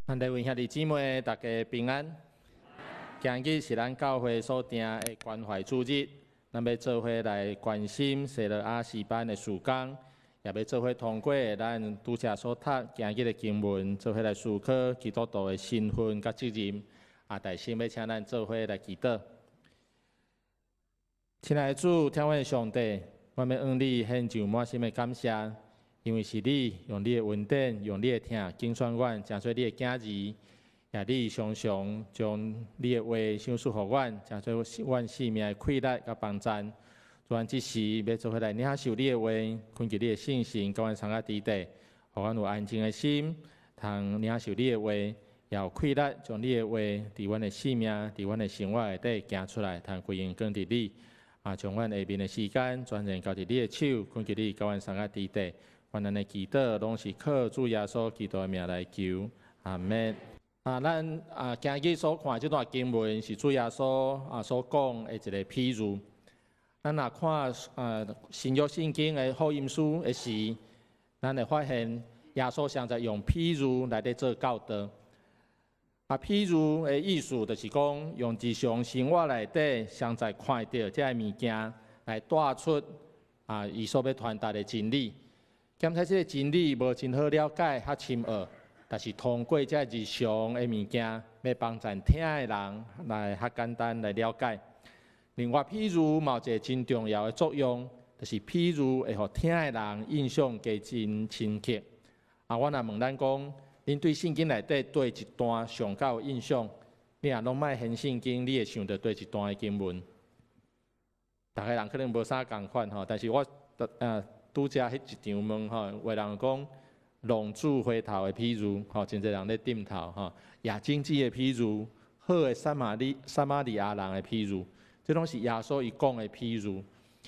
咱各位兄弟姊妹，大家平安。今日是咱教會所定的關懷主日，咱欲做伙來關心西羅亞詩班的事工，也欲做伙通過咱拄才所讀今日的經文，做伙來思考基督徒的身份佮責任。啊，大先欲請咱做伙來祈禱。親愛的主，疼阮的上帝，我欲向你獻上滿心的感謝。因為是你用你的恩典，用你的疼揀選阮，成做你的囝兒，也你常常將你的話賞賜予阮，成做阮生命的氣力佮幫贊。主，阮這時欲做伙來領受你的話，懇求你的聖神佮阮參佮佇底，予阮有安靜的心，通領受你的話，也有氣力將你的話佇阮的生命、佇阮的生活內底行出來，通歸榮光佇你。啊，將阮下面的時間全然交佇你的手，懇求你佮阮參佮佇底。阮的祈禱攏是靠主耶穌基督的名來求，阿門。啊，咱啊今日所看這段經文是主耶穌啊所講的一個譬喻。咱若看啊新約聖經的福音書的時，咱會發現耶穌常在用譬喻來咧做教導。啊，譬喻的意思就是講用日常生活內底常在看著這个物件來帶出啊伊所欲傳達的真理。兼且這个真理無真好了解，較深奧，但是通過這日常的物件，欲幫助聽的人來較簡單來了解。另外，譬喻嘛有一个真重要的作用，就是譬喻會予聽的人印象加真深刻。啊，我若問咱講，恁對聖經內底佗一段上較有印象？你若攏莫掀聖經，你會想著佗一段的經文？逐个人可能無啥仝款吼，但是我拄才彼一場問吼，有人講浪子回頭的譬喻，吼，真濟人咧點頭吼。驛精子的譬喻，好的撒瑪利亞人的譬喻，這攏是耶穌伊講的譬喻。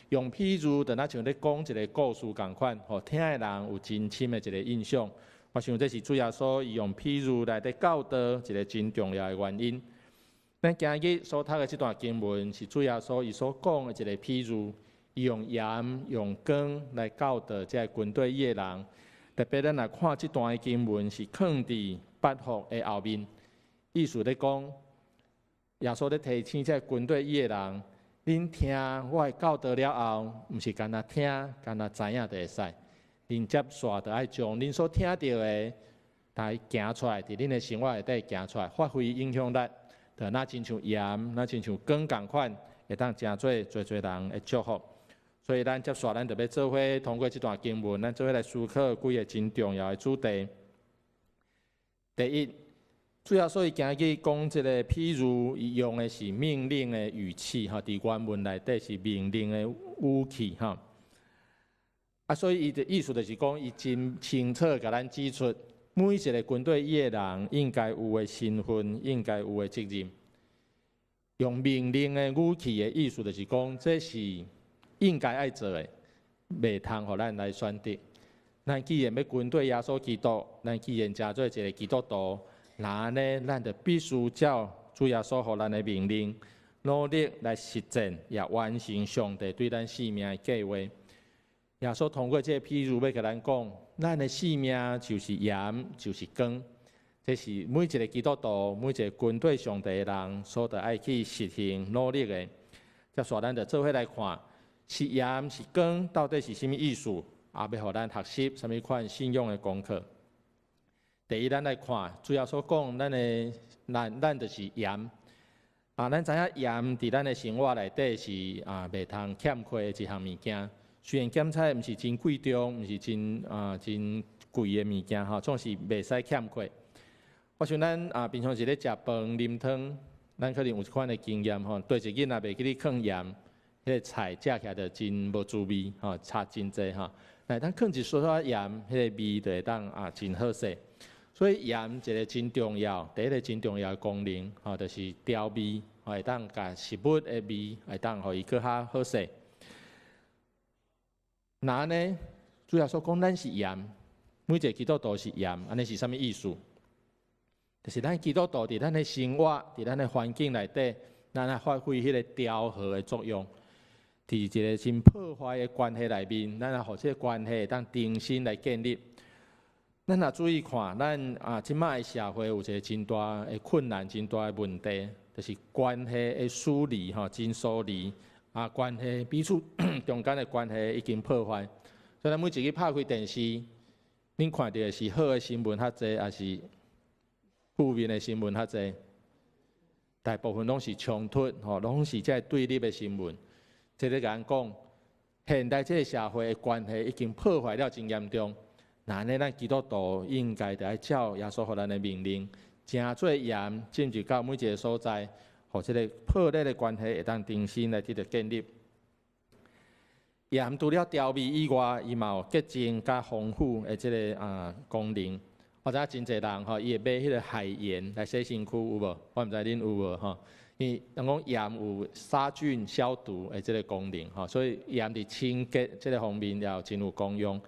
用譬喻，就若像咧講一个故事仝款，予聽的人有真深的一个印象。我想這是主耶穌伊用譬喻來咧教導一个真重要的原因。咱今日所讀的這段經文，是主耶穌伊所講的一个譬喻。伊用鹽、用光來教導這个跟綴伊的人。特別咱來看這段的經文，是囥佇八福的後面，意思咧講，耶穌咧提醒這个跟綴伊的人，恁聽我的教導了後，毋是干焦聽，干焦知影就會使。恁接續著愛將恁所聽著的，來行出來，佇恁的生活內底行出來，發揮影響力，就若親像鹽，若親像光仝款，會當成做濟濟人的祝福。所以咱接續，咱就欲做伙通過這段經文，咱做伙來思考幾个真重要的主題。第一，主耶穌伊今日講這个譬喻，伊用的是命令的語氣，吼，佇原文內底是命令的語氣，吼。啊，所以伊的意思就是講，伊真清楚共咱指出，每一个跟綴伊的人應該有的身份，應該有的責任。用命令的語氣的意思就是講，這是應該愛做的，袂通予咱來選擇。咱既然欲跟綴耶穌基督，咱既然成做一个基督徒，那按呢，咱就必須照主耶穌予咱的命令，努力來實踐，也完成上帝對咱生命的計劃。耶穌通過這个譬喻，欲共咱講，咱的生命就是鹽，就是光。這是每一个基督徒，每一个跟綴上帝的人，所得愛去實行努力的。接續咱就做伙來看，是鹽是光，到底是啥物意思？也欲予咱學習啥物款信仰的功課。第一，咱來看主耶穌講，咱就是鹽。啊，咱知影鹽佇咱的生活內底是啊，袂通欠缺的一項物件。雖然鹹菜毋是真貴重，毋是真貴的物件吼，總是袂使欠缺。我想咱啊，平常時咧食飯、啉湯，咱可能有這款的經驗吼。佗一日若袂記得囥鹽，彼个菜食起來就真無滋味吼，差真濟吼。但當囥一小撮鹽，彼个味就會當啊真好勢。所以鹽一个真重要，第一个真重要的功能吼，就是調味，會當共食物的味會當予伊閣較好勢。那按呢，主耶穌講咱是鹽，每一个基督徒是鹽，按呢是啥物意思？就是咱基督徒佇咱的生活、佇咱的環境內底，咱愛發揮彼个調和的作用。佇一个真破壞的關係內面，咱愛予這个關係會當重新來建立。咱若注意看，咱啊，這擺的社會有一个真大的困難、真大的問題，就是關係的疏離吼，真疏離啊，關係彼此中間的關係已經破壞。所以咱每一日拍開電視，恁看著的是好的新聞較濟，抑是負面的新聞較濟？大部分攏是衝突，吼，攏是這个對立的新聞。這咧共咱講，現代這个社會的關係已經破壞了真嚴重。那按呢，咱基督徒應該著愛照耶穌予咱的命令，成做鹽進入到每一个所在，予這个破裂的關係會當重新來得著建立。鹽除了調味以外，伊嘛有潔淨佮防腐的這个功能。我知影真濟人吼，伊會買彼个海鹽來洗身軀，有無？我毋知恁有無吼。因為人講鹽有殺菌消毒的這个功能吼，所以鹽佇清潔這个方面也有真有功用。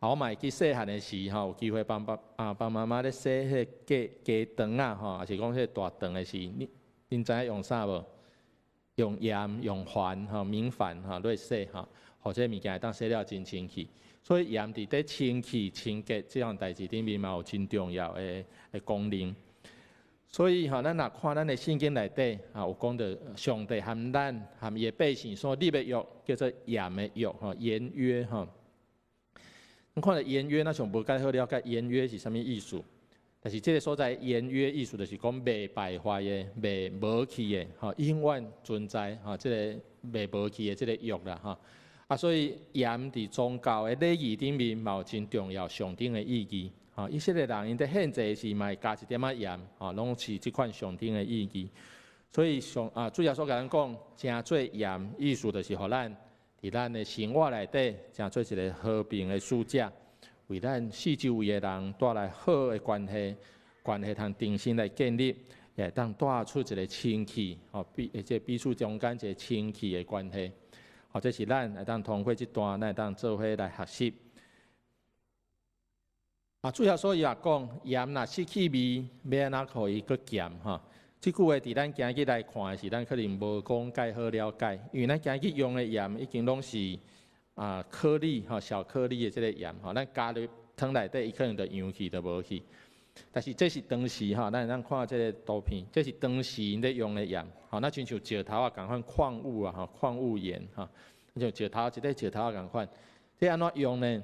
啊，我嘛會記細漢的時吼，有機會幫爸啊幫媽媽咧洗彼个雞腸仔吼，抑是講彼个大腸的時，恁知影用啥無？用鹽用礬吼，明礬吼來洗吼，予這个物件會當洗了真清氣。所以鹽佇咧清氣、清潔這項代誌頂面嘛有真重要的功能。所以吼，咱若看咱的聖經內底啊，有講著上帝和咱和伊的百姓所立的約，叫做鹽的約吼，鹽約吼。咱看著鹽約，咱上無介好了解鹽約是啥物意思。但是這个所在鹽約意思就是講袂敗壞的、袂無去的，吼，永遠存在吼，這个袂無去的這个約啦，吼。啊，所以鹽佇宗教的禮儀頂面嘛有真重要象徵的意義。吼，以色列人𪜶佇獻祭時嘛會加一點仔鹽，吼，攏是這款象徵的意義。所以上啊，主耶穌共咱講，成做鹽，意思就是予咱佇咱的生活內底，成做一个和平的使者，為咱四周圍的人帶來好的關係，關係通重新來建立，會當帶出一个清氣，吼，這彼此中間一个清氣的關係。吼，這是咱會當通過這段，咱會當做伙來學習。啊，主耶穌伊也講，鹽若失去味，欲按怎予伊閣鹹吼？這句話佇咱今日來看的時，咱可能無講介好了解，因為咱今日用的鹽已經攏是顆粒吼，小顆粒的這个鹽吼，咱加入湯內底，伊可能就溶去就無去。但是這是當時吼，咱會當看這个圖片，這是當時𪜶咧用的鹽，吼，那親像石頭仔仝款礦物啊，吼，礦物鹽吼，像石頭一塊石頭仔仝款，這按怎用呢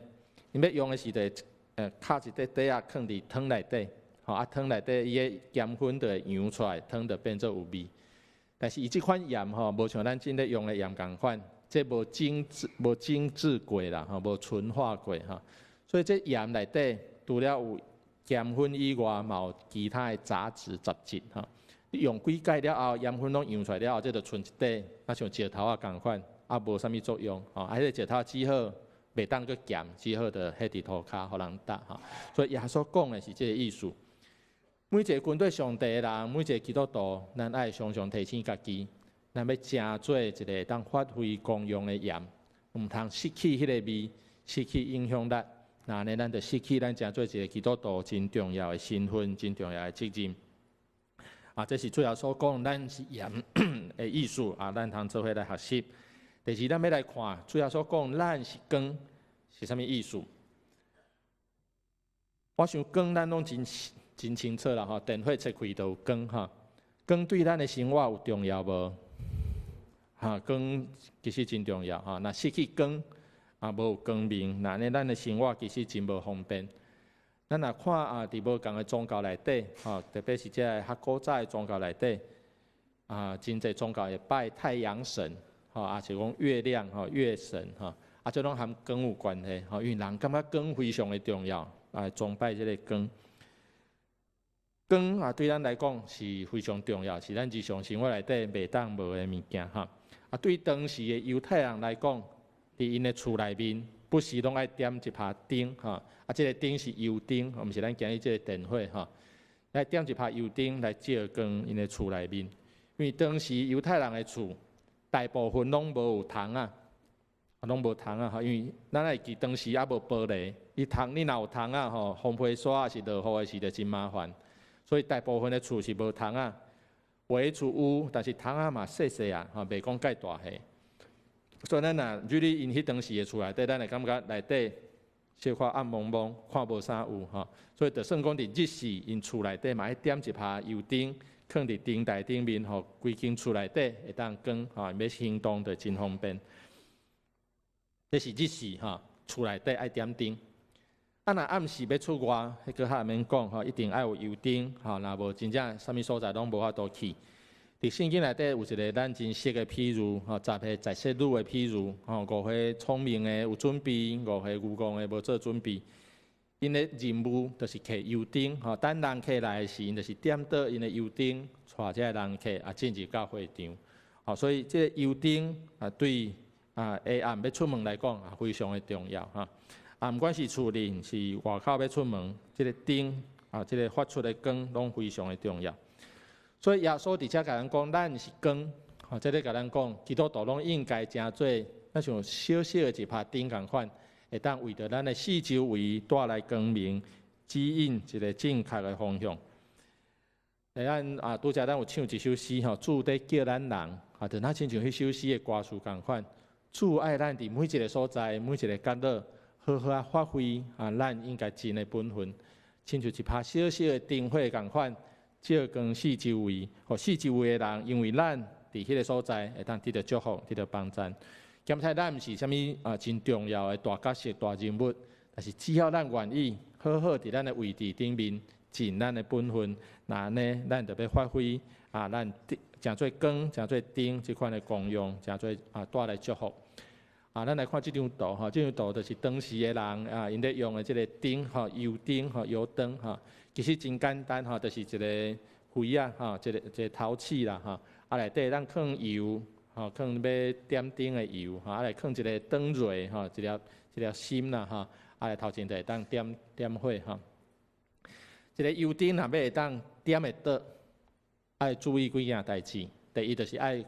？𪜶欲用的時就敲一塊塊仔囥佇湯內底，吼啊湯內底伊的鹽分就會溶出來，湯就變做有味。但是伊這款鹽吼，無像咱今咧用的鹽仝款，這無精製、無精製過啦，吼，無純化過吼，所以這鹽內底除了有鹽分以外，嘛有其他的雜質雜質吼。你用幾擺了後，鹽分攏溶出來了後，這就賰一塊，若像石頭仔仝款，啊無啥物作用，吼，啊彼个石頭只好袂當閣鹹，只好就彼佇塗跤予人踏吼。所以耶穌講的是這个意思。每一个跟隨上帝的人，每一个基督徒，咱愛常常提醒家己，咱欲成做一个會當發揮功用的鹽，毋通失去彼个味，失去影響力。那按呢，咱就失去咱成做一个基督徒真重要的身份，真重要的責任。啊，這是主耶穌講，咱是鹽的意思啊，咱通做伙來學習。第二，咱欲來看，主耶穌講，咱是光，是啥物意思？我想光咱攏真真清楚啦吼，電火切開就有光吼。光對咱的生活有重要無？哈，光其實真重要吼。若失去光，啊，無有光明，那按呢咱的生活其實真無方便。咱若看啊，佇無仝的宗教內底，吼，特別是這个較古早的宗教內底，啊，真濟宗教會拜太陽神，吼，抑是講月亮，吼，月神，吼，啊，這攏和光有關係，吼，因為人感覺光非常的重要，來崇拜這个光。光啊，對咱來講是非常重要，是咱日常生活內底袂當無的物件，吼。啊，對當時的猶太人來講，佇𪜶的厝內面，不時攏愛點一耙燈，吼。啊，這个燈是油燈，毋是咱今日這个電火，吼。來點一耙油燈來照光𪜶的厝內面，因為當時猶太人的厝大部分攏無有窗仔，攏無窗仔吼，因為咱會記當時猶無玻璃，伊窗你若有窗仔吼，風皮沙抑是落雨的時就真麻煩，所以大部分的厝是無窗仔，有的厝有，但是窗仔嘛細細仔，吼，袂講介大彼。所以咱若入去𪜶彼當時的厝內底，咱會感覺內底小可暗濛濛，看無啥有吼。所以就算講佇日時，𪜶厝內底嘛愛點一帕油燈，囥佇燈臺頂面，予規間厝內底會當光吼，欲行動就真方便。這是日時吼，厝內底愛點燈。啊，若暗時欲出外，彼閣較毋免講吼，一定愛有油燈吼，若無真正啥物所在攏無法度去。佇聖經內底有一个咱真熟的譬喻，吼，十个在室女的譬喻，吼，五个聰明的有準備，五个愚戇的無做準備。𪜶的任務就是提油燈，吼，等人客來的時，𪜶就是點著𪜶的油燈，帶這个人客啊進入到會場。吼，所以這个油燈啊，對啊下暗欲出門來講啊，非常的重要哈。啊，毋管是厝裡是外口欲出門，這个燈啊，這个發出的光攏非常的重要。所以耶穌佇遮共咱講，咱是光，吼，這咧共咱講，基督徒攏應該成做，若像小小的一帕燈仝款，會當為著咱的四周圍帶來光明，指引一个正確的方向。咱啊，拄才咱有唱一首詩吼，主佇叫咱人，啊，就若親像彼首詩的歌詞仝款，主愛咱佇每一个所在，每一个角落，好好仔發揮啊，咱應該盡的本分，親像一帕小小的燈火仝款，照光四周圍，予四周圍的人，因為咱佇彼个所在會當得著祝福，得著幫贊。兼且咱毋是啥物啊，真重要的大角色、大人物，但是只要咱願意好好佇咱的位置頂面盡咱的本分，那按呢，咱就欲發揮啊，咱成做光、成做燈這款的功用，成做啊帶來祝福。啊，咱來看這張圖吼，這張圖就是當時的人啊，𪜶咧用的這个燈吼，油燈吼，油燈吼，其實真簡單吼，就是一个壺仔吼，一个陶器啦吼，啊內底咱囥油吼，囥欲點燈的油吼，啊來囥一个燈蕊吼，一粒一粒芯啦吼，啊來頭前就會當點點火吼。一个油燈若欲會當點會著，愛注意幾件代誌。第一就是愛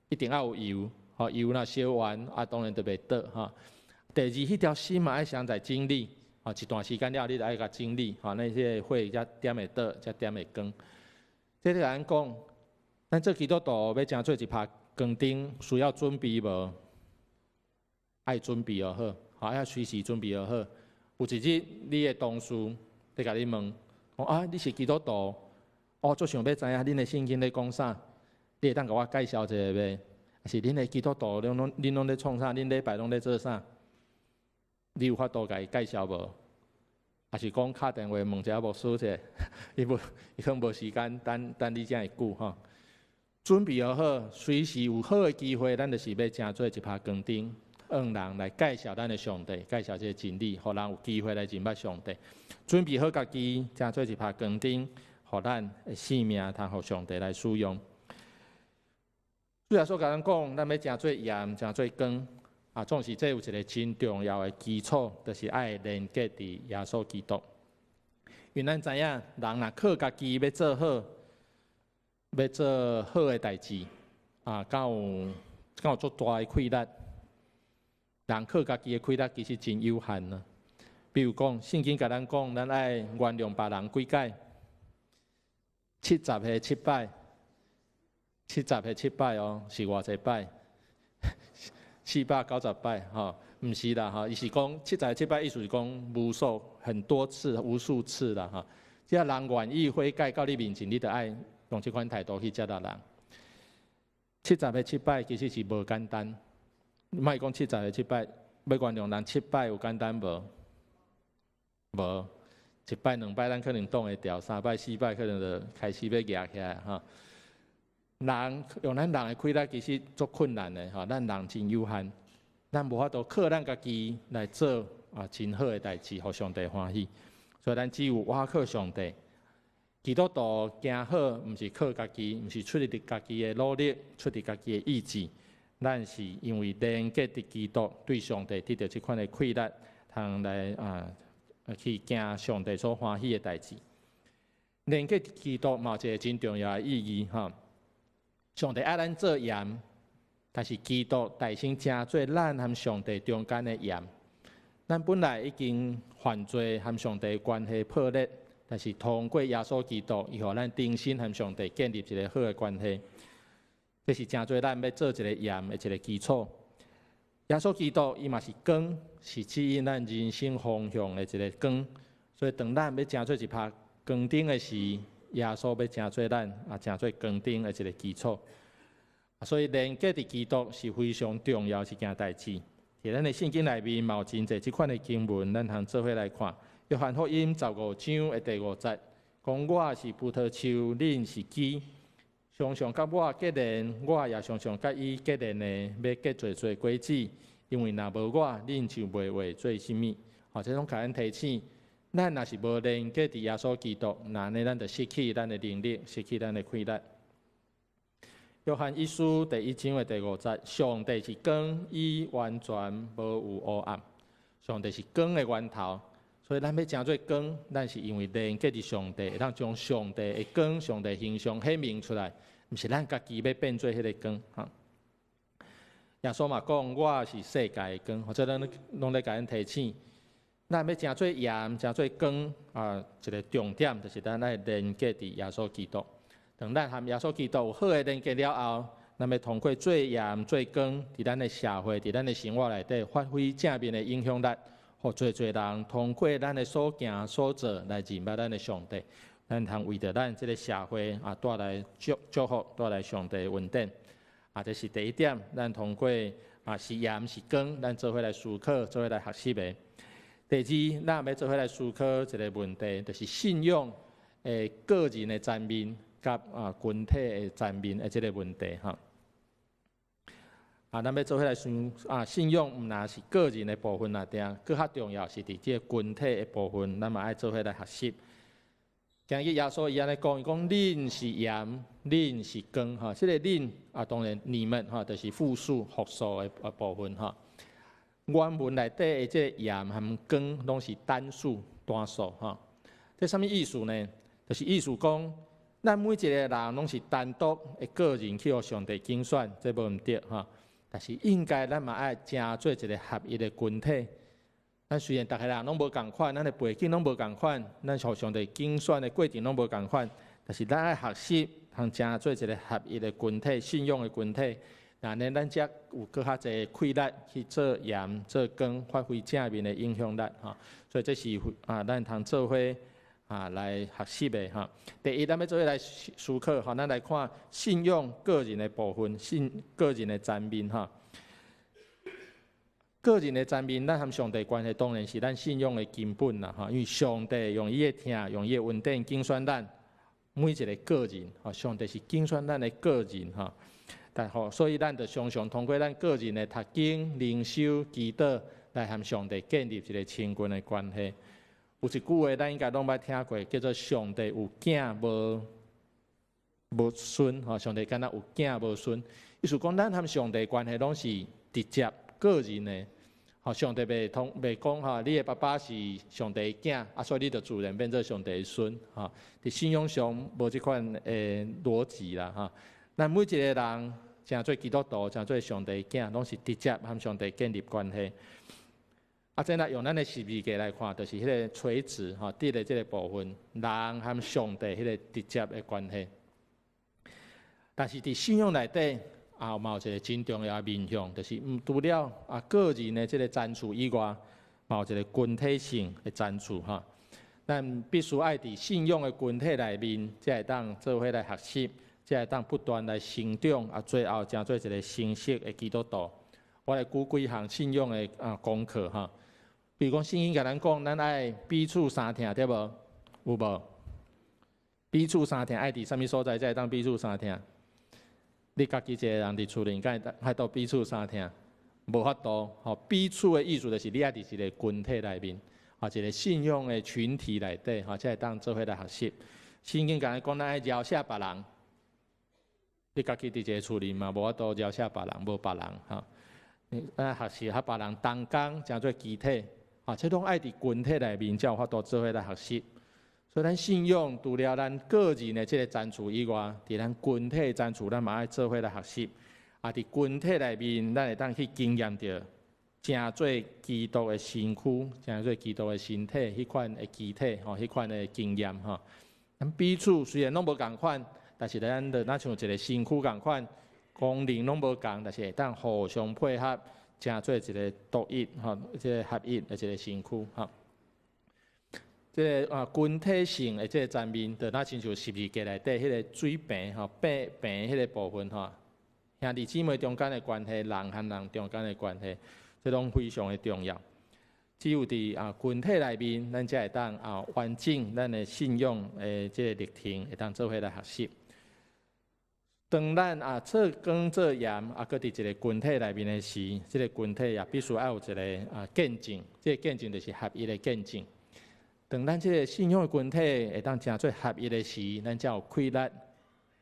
一定愛有油。吼，油若燒完，啊，當然就袂著吼。第二，彼條芯嘛愛先來整理，吼，一段時間了後，你就愛共整理，吼，那些火才點會著，才點會光。這咧共咱講，咱做基督徒欲成做一帕光燈，需要準備無？愛準備予好，吼，愛隨時準備予好。有一日，你的同事佇共你問，講啊，你是基督徒，我足想欲知影恁的聖經咧講啥，你會當共我介紹一下袂？是恁的基督徒，恁攏咧創啥？恁禮拜攏咧做啥？你有法度共伊介紹無？抑是講敲電話問一下牧師者，伊無，伊可能無時間等等你遮爾久吼。準備予好，隨時有好的機會，咱就是欲成做一帕光燈，向人來介紹咱的上帝，介紹這个真理，予人有機會來認捌上帝。準備好家己，成做一帕光燈，予咱的生命通予上帝來使用。主耶穌共咱講，咱欲成做鹽，成做光，啊，總是這有一个真重要的基礎，就是愛連結佇耶穌基督。因為咱知影，人若靠家己欲做好，欲做好的代誌，啊，敢有足大的氣力？人靠家己的氣力其實真有限啊。比如講，聖經共咱講，咱愛原諒別人幾擺？77个七擺。七十个七擺哦，是偌濟擺？790擺吼，毋是啦吼，伊是講七十个七擺，意思是講無數很多次、無數次啦吼。只要人願意悔改到你面前，你就愛用這款態度去接納人。七十个七擺其實是無簡單，莫講七十个七擺，欲原諒人七擺有簡單無？無，一擺兩擺咱可能擋會牢，三擺四擺可能就開始欲蜈起來吼。人用咱人的氣力其實足困難的吼，咱人真有限，咱無法度靠咱家己來做啊真好的代誌，予上帝歡喜。所以咱只有倚靠上帝。基督徒行好，毋是靠家己，毋是出佇家己的努力，出佇家己的意志。咱是因為連結佇基督，對上帝得著這款的氣力，通來啊去行上帝所歡喜的代誌。連結基督嘛有一个真重要的意義吼。上帝愛咱做鹽，但是基督代先成做咱和上帝中間的鹽。咱本來已經犯罪，和上帝關係破裂，但是通過耶穌基督，伊予咱重新和上帝建立一个好的關係。這是成做咱欲做一个鹽的一个基礎。耶穌基督伊嘛是光，是指引咱人生方向的一个光。所以當咱欲成做一拍光燈的時，耶穌欲成做咱啊，成做光燈的一个基礎。所以連結佇基督是非常重要一件代誌。佇咱的聖經內面嘛有真濟這款的經文，咱通做伙來看。約翰福音15章的第五節，講我是葡萄樹，恁是枝。常常佮我結連，我也常常佮伊結連的，欲結濟濟果子。因為若無我，恁就袂會做啥物。吼，這攏共咱提醒，咱若是無連結佇耶穌基督，那按呢咱就失去咱的能力，失去咱的氣力。約翰一書第一章的第五節，上帝是光，伊完全無有黑暗。上帝是光的源頭，所以咱欲成做光，咱是因為連結佇上帝，會當將上帝的光、上帝形象顯明出來，毋是咱家己欲變做彼个光。哈。耶穌嘛講，我是世界的光，或者咱攏咧共咱提醒，咱欲成做鹽，成做光啊，一个重點就是咱愛連結佇耶穌基督。當咱和耶穌基督有好的連結了後，咱欲通過做鹽做光，佇咱的社會、佇咱的生活內底發揮正面的影響力，予濟濟人通過咱的所行所做來認捌咱的上帝。咱通為著咱這个社會啊帶來祝福，帶來上帝的恩典。啊，這是第一點，咱通過啊是鹽是光，咱做伙來思考，做伙來學習的。第二，咱欲做伙來思考一个問題，就是信仰的個人的層面佮群體的層面的這个問題哈。啊，咱欲做伙來想啊，信仰毋但是個人的部分爾定，閣較重要是佇這个群體的部分，咱嘛愛做伙來學習。今日耶穌伊按呢講，伊講恁是鹽，恁是光，哈，這个恁啊，當然你們哈，就是複數複數的部分哈。原文內底的這个鹽和光攏是單數單數哈。這啥物意思呢？就是意思講，咱每一个人攏是單獨的個人去予上帝揀選，這無毋對哈。但是應該咱嘛愛成做一个合一的群體。咱雖然逐个人攏無仝款，咱的背景攏無仝款，咱予上帝揀選的過程攏無仝款，但是咱愛學習通成做一个合一的群體、信仰的群體，按呢咱才有閣較濟氣力去做鹽、做光，發揮正面的影響力吼。所以這是啊，咱通做伙啊來學習的吼。第一，咱欲做伙來思考吼，咱來看信仰個人的部分，信個人的層面吼。個人的層面，咱和上帝關係當然是咱信仰的根本啦，吼！因為上帝用伊的疼，用伊的恩典揀選咱每一个個人，吼！上帝是揀選咱的個人，吼！但吼，所以咱就常常通過咱個人的讀經、靈修、祈禱，來和上帝建立一个親近的關係。有一句話，咱應該攏捌聽過，叫做“上帝有囝無孫”，吼！上帝敢若有囝無孫，意思講咱和上帝關係攏是直接個人的。吼，上帝袂通袂講吼，你的爸爸是上帝的囝，啊，所以你就自然變做上帝的孫，吼。佇信仰上無這款的邏輯啦，吼。咱每一个人成做基督徒，成做上帝的囝，攏是直接和上帝建立關係。啊，這若用咱的十字架來看，就是彼个垂直吼，佇的這个部分，人和上帝彼个直接的關係。但是佇信仰內底，啊，嘛有一个真重要的面向，就是毋除了啊個人的這个層次以外，嘛有一个群體性的層次吼。咱必須愛佇信仰的群體內面，才會當做伙來學習，才會當不斷來成長，啊，最後成做一个成熟的基督徒。我來舉幾項信仰的功課吼。比如講，聖經共咱講，咱愛彼此相疼，對無？有無？彼此相疼愛佇啥物所在才會當彼此相疼？你家己一个人佇厝裡，敢會法度彼此相疼？無法度。吼，彼此的意思就是你愛佇一个群體內面，吼，一个信仰的群體內底，吼，才會當做伙來學習。聖經共咱講，咱愛饒赦別人。你家己佇一个厝裡嘛，無法度饒赦別人，無別人，吼。咱愛學習佮別人同工，成做肢體，啊，這攏愛佇群體內面，才有法度做伙來學習。所以，咱信仰除了咱個人的這个層次以外，佇咱群體的層次，咱嘛愛做伙來學習。啊，佇群體內面，咱會當去經驗著，成做基督的身軀，成做基督的身體，彼款的肢體，吼，彼款的經驗，吼。咱彼此雖然攏無仝款，但是咱就若像一个身軀仝款，功能攏無仝，但是會當互相配合，成做一个獨一吼，這个合一的一個身軀吼。這个群體性的這个層面，就若親像十字架內底彼个水平吼，平平彼个部分吼，兄弟姊妹中間的關係，人和人中間的關係，這攏非常的重要。只有佇群體內面，咱才會當完整咱的信仰的這个歷程，會當做伙來學習。當咱做光做鹽閣佇一个群體內面的時，這个群體也必須愛有一个見證，這个見證就是合一的見證。當咱這个信仰的群體會當成做合一的時，咱才有氣力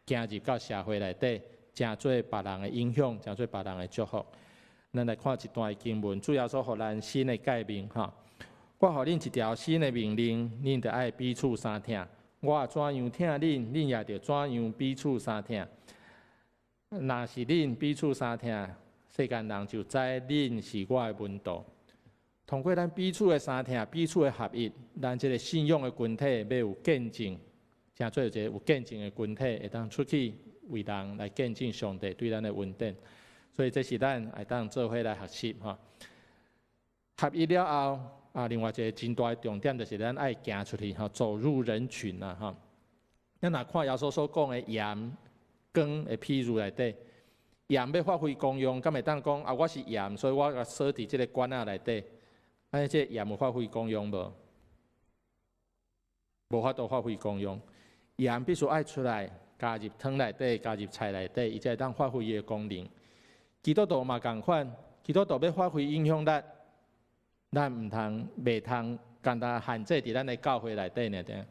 行入到社會內底，成做別人的影響，成做別人的祝福。咱來看一段經文，主耶穌予咱新的誡命吼。我予恁一條新的命令，恁著愛彼此相疼。我怎樣疼恁，恁也著怎樣彼此相疼。若是恁彼此相疼，世間人就知恁是我的門徒。通過咱彼此的相疼，彼此的合一，咱這个信仰的群體欲有見證，成做一个有見證的群體，會當出去為人來見證上帝對咱的恩典。所以這是咱會當做伙來學習吼。合一了後，另外一个真大的重點就是咱愛行出去吼，走入人群啊吼。咱若看耶穌所講的鹽光的譬喻內底，鹽欲發揮功用，敢會當講啊？我是鹽，所以我共鎖佇這个罐仔內底。按呢，這個鹽有發揮功用無？無法度發揮功用。鹽必須愛出來，加入湯內底，加入菜內底，伊才會當發揮伊的功能。基督徒嘛仝款，基督徒欲發揮影響力，咱毋通袂通干焦限制佇咱的教會內底爾爾。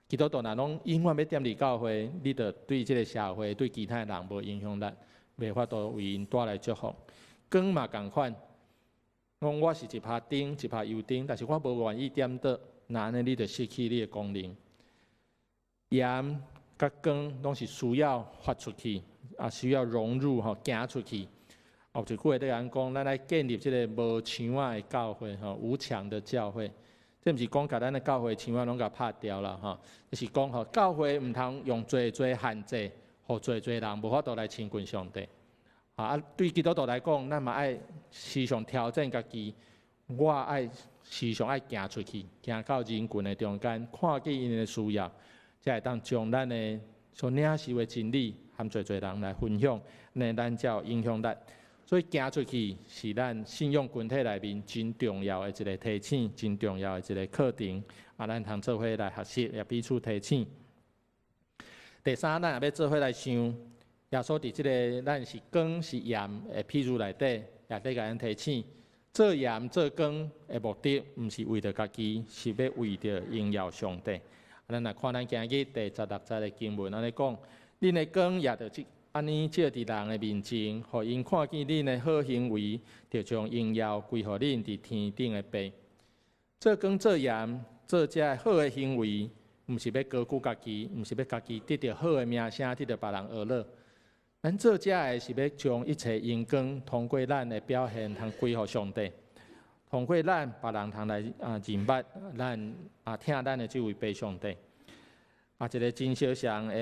基督徒若攏永遠欲踮佇教會，你就對這个社會、對其他人無影響力，袂法度為𪜶帶來祝福。光嘛仝款，講我是一拍燈，一拍油燈，但是我無願意點著，那按呢你就失去你的功能。鹽佮光攏是需要發出去，需要融入吼，行出去。有一句話咧按呢講，咱愛建立這个無牆仔的教會吼，無牆的教會。這毋是講共咱的教會牆仔攏共拍掉啦吼，就是講吼，教會毋通用濟濟限制，予濟濟人無法度來親近上帝。對基督徒來講，咱嘛愛時常挑戰家己，我愛時常愛行出去，行到人群的中間，看見𪜶的需要，才會當將咱的所領受的真理，和濟濟人來分享，按呢咱才有影響力。所以行出去是咱信仰群體內面真重要的一个提醒，真重要的一个課程。咱通做伙來學習，也彼此提醒。第三，咱也欲做伙來想，耶穌佇這个咱是光是鹽的譬喻內底，也咧共咱提醒，做鹽做光的目的，毋是為著家己，是欲為著榮耀上帝。咱來看咱今日第16節的經文，按呢講，恁的光也著這按呢照佇人的面前，予𪜶看見恁的好行為，就將榮耀歸予恁佇天頂的爸。做光做鹽，做這好的行為，毋是欲高舉家己，毋是欲家己得著好的名聲，得著別人呵咾。咱做這个是欲將一切榮光通過咱的表現，通歸予上帝。通過咱，別人通來認捌咱疼咱的這位爸上帝。一个真相像的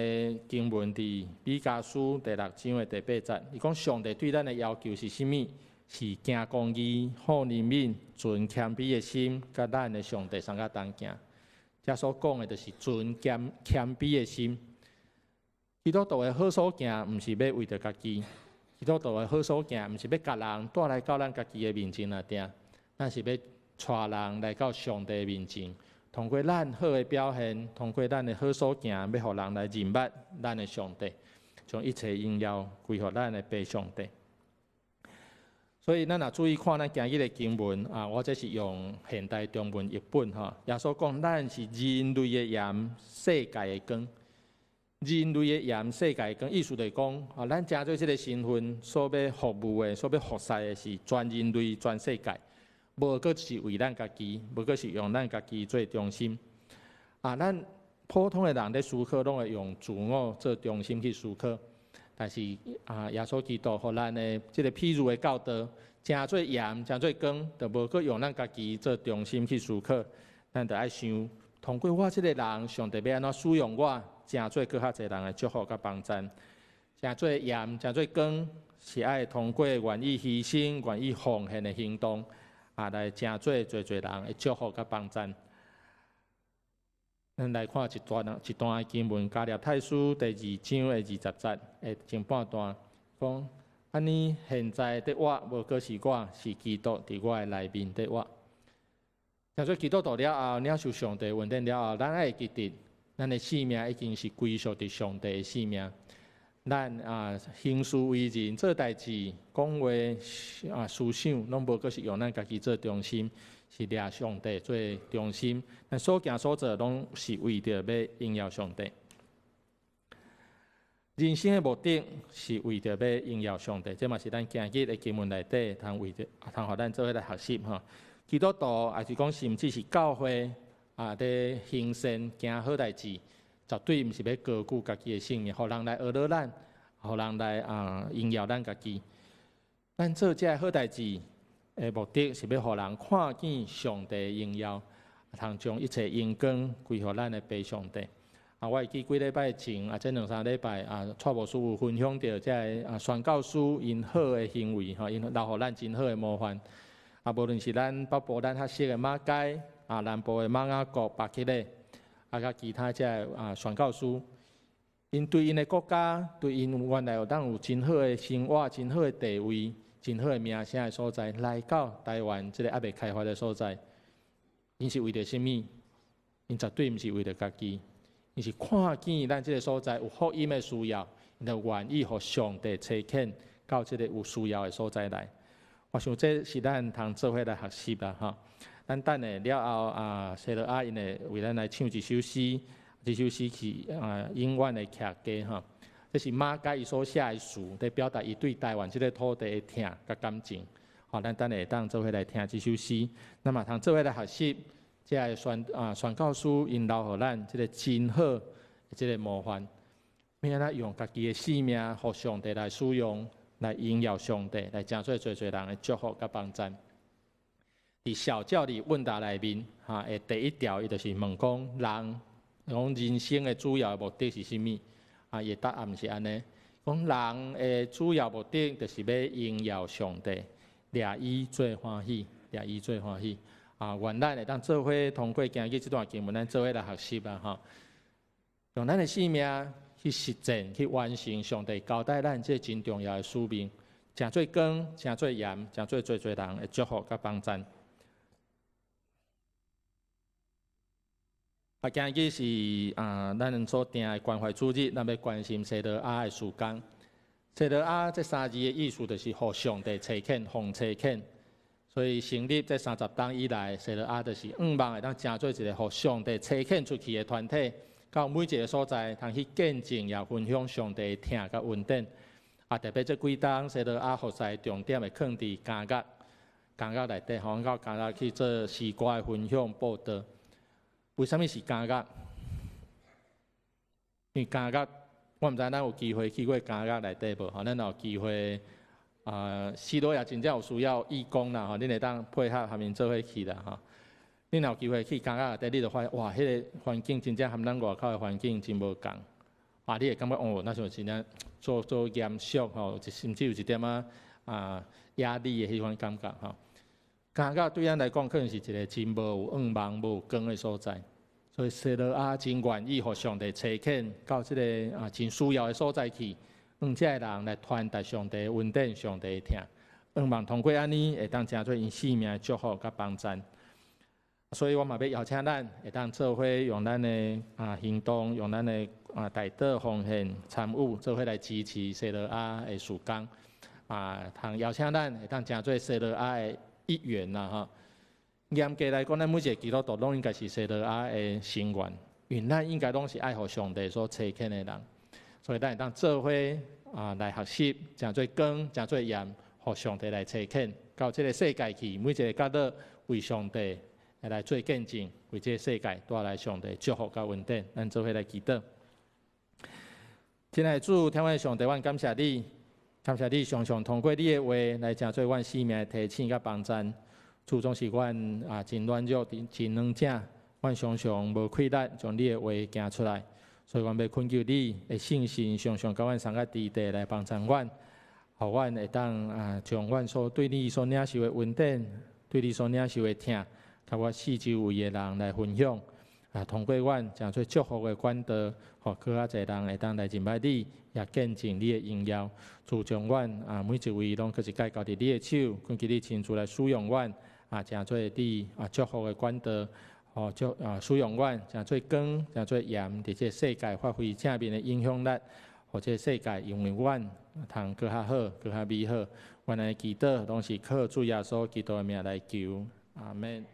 經文佇彌迦書第六章的第八節，伊講上帝對咱的要求是啥物？是行公義、好憐憫、存謙卑的心，佮咱的上帝相佮同行。這所講的就是存謙卑的心。基督徒的好所行，毋是欲為著家己；基督徒的好所行，毋是欲共人帶來到咱家己的面前來定，咱是欲帶人來到上帝的面前。通過咱好的表現，通過咱的好所行，欲予人來認捌咱的上帝，將一切榮耀歸予咱的爸上帝。所以，咱若注意看咱今日的經文啊，我這是用現代中文譯本吼。耶穌講，咱是人類的鹽，世界的光。人類的鹽，世界的光，意思就是講啊，咱成做這个身份所欲服務的、所欲服侍的是全人類、全世界。無閣是為咱家己，無閣是用咱家己做中心。咱普通的人咧思考，攏會用自我做中心去思考。但是耶穌基督予咱的這个譬喻的教導，成做鹽，成做光，就無閣用咱家己做中心去思考。咱就愛想，通過我這个人，上帝欲按怎使用我，成做閣較濟人的祝福佮幫贊。成做鹽，成做光，是愛通過願意犧牲、願意奉獻的行動，啊，來成做濟濟人的祝福佮幫贊。咱來看一段一段的經文，加拉太書第二章的20節的前半段，講按呢現在佇活，無閣是我，是基督佇我的內面佇活。成做基督徒了後，領受上帝恩典了後，咱愛會記得，咱的性命已經是歸屬佇上帝的性命。咱啊行事為人做代誌、講話啊思想，攏無閣是用咱家己做中心，是掠上帝做中心。咱所行所做，攏是為著欲榮耀上帝。人生的目的是為著欲榮耀上帝，這嘛是咱今日的經文內底，通為著通予咱做伙來學習吼。基督徒，抑是講甚至是教會啊，佇行善行好代誌，絕對毋是欲高舉家己的性命，予人來呵咾咱，予人來啊榮耀咱家己。咱做這个好代誌的目的是欲予人看見上帝的榮耀，通將一切榮光歸予咱的父上帝。啊，我會記幾禮拜前啊，這兩三禮拜啊，蔡牧師有分享著這个啊宣教師𪜶好的行為吼，𪜶留予咱真好的模範。啊，無論是咱北部咱較熟的馬偕，啊南部的瑪雅各、巴克禮，啊，佮其他這个啊宣教師，𪜶對𪜶的國家，對𪜶原來有當有真好的生活、真好的地位、真好的名聲的所在，來到台灣這个猶未開發的所在，𪜶是為著啥物？𪜶絕對毋是為著家己，𪜶是看見咱這个所在有福音的需要，𪜶就願意予上帝差遣到這个有需要的所在來。我想這是咱通做伙來學習啦，吼。咱等下了後啊，西羅亞𪜶會為咱來唱一首詩，這首詩是啊永遠的徛家吼。這是馬偕伊所寫的詞，佇表達伊對台灣這个土地的疼佮感情。吼，咱等下會當做伙來聽這首詩，咱嘛通做伙來學習，這个宣教師𪜶留予咱這个真好的這个模範。欲按怎用家己的性命，予上帝來使用，來榮耀上帝，來成做濟濟人的祝福佮幫贊。佇小教理問答內面，哈，的第一條，伊就是問講人，講人生的主要目的是啥物？啊，伊的答案是按呢，講人的主要目的就是欲榮耀上帝，掠伊做歡喜，掠伊做歡喜。啊，願咱會當做伙通過今日這段經文，咱做伙來學習啦，吼，用咱的性命去實踐、去完成上帝交代咱這真重要的使命，成做光，成做鹽，成做濟濟人的祝福佮幫贊。啊，今日是啊，咱所定的關懷主日，咱欲關心西羅亞的事工。西羅亞這三字的意思就是予上帝差遣、奉差遣。所以成立這30冬以來，西羅亞就是向望會當成做一个予上帝差遣出去的團體，到每一个所在，通去見證也分享上帝的疼佮恩典。啊，特別這幾冬，西羅亞服侍重點會囥佇監獄，監獄內底，吼，到監獄去做詩歌的分享報道。為啥物是監獄？因為監獄，我毋知咱有機會去過監獄內底無？吼，咱若有機會，啊，西羅亞真正有需要義工啦，吼，恁會當配合和𪜶做伙去啦，吼。恁若有機會去監獄內底，你就發現，哇，彼个環境真正和咱外口的環境真無仝。啊，你會感覺哦，若像真正做做嚴肅吼，甚至有一點仔啊壓力的彼款感覺吼。監獄對咱來講，可能是一个真無有向望、無有光的所在。所以西羅亞真願意予上帝差遣到這个啊真需要的所在去，讓這个人來傳達上帝的恩典、上帝的疼，向望通過按呢，會當成做𪜶性命的祝福佮幫贊。所以我嘛欲邀請咱會當做伙用咱的啊行動，用咱的啊代禱奉獻參與，做伙來支持西羅亞的事工。啊，通邀請咱會當成做西羅亞的一員啦，吼。嚴格來講，咱每一个基督徒攏應該是西羅亞的成員，因為咱應該攏是愛予上帝所差遣的人，所以咱會當做伙啊來學習，成做光，成做鹽，予上帝來差遣到這个世界去，每一个角落為上帝來做見證，為這个世界帶來上帝祝福佮恩典。咱做伙來祈禱。親愛的主，天父上帝，阮感謝你，感謝你常常通過你的話來成做阮生命的提醒佮幫贊。主總是阮啊真軟弱、真軟正，阮常常無氣力將你的話行出來。所以阮欲懇求你的聖神常常佮阮相佮佇地來幫贊阮，予阮會當啊將阮所對你所領受的恩典，對你所領受的疼，佮我四周圍的人來分享。啊，通過阮成做祝福的管道，予閣較濟人會當來認捌你，也見證你的榮耀。主將阮啊每一位攏閣一擺交佇你的手，懇求你親自來使用阮，啊，成做你啊祝福的管道。哦，祝啊使用阮，成做光，成做鹽，佇這個世界發揮正面的影響力，予這個世界因為阮通閣較好，閣較美好。阮的祈禱攏是靠主耶穌基督的名來求，阿門。